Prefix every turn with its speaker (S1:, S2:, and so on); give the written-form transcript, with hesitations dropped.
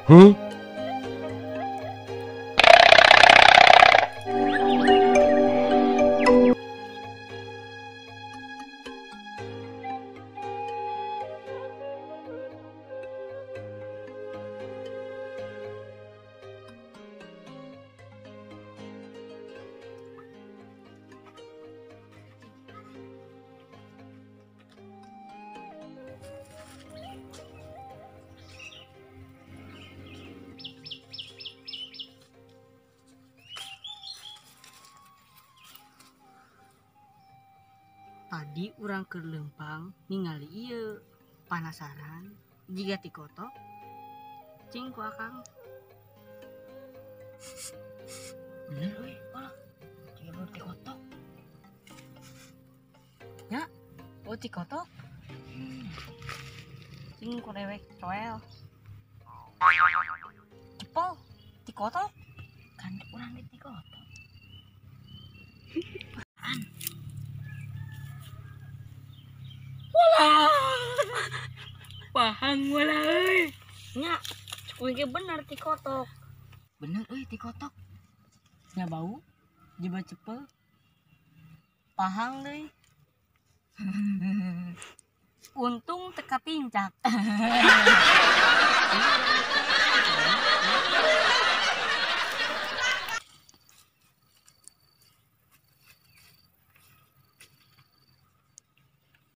S1: Huh?
S2: Tadi urang keur leumpang ningali ieu panasaran jiga ti kotok cing ku akang. Bener euy, olah jiga bau ti kotok. Nya, bau ti kotok. Cing ku dewek coel. Cepol ti kotok. Kan urang di ti kotok. Pahang wala euy. Nya, kuing ge bener ti kotok. Bener euy ti kotok. Nya bau jiba cepel. Pahang deui. Untung teu katincak.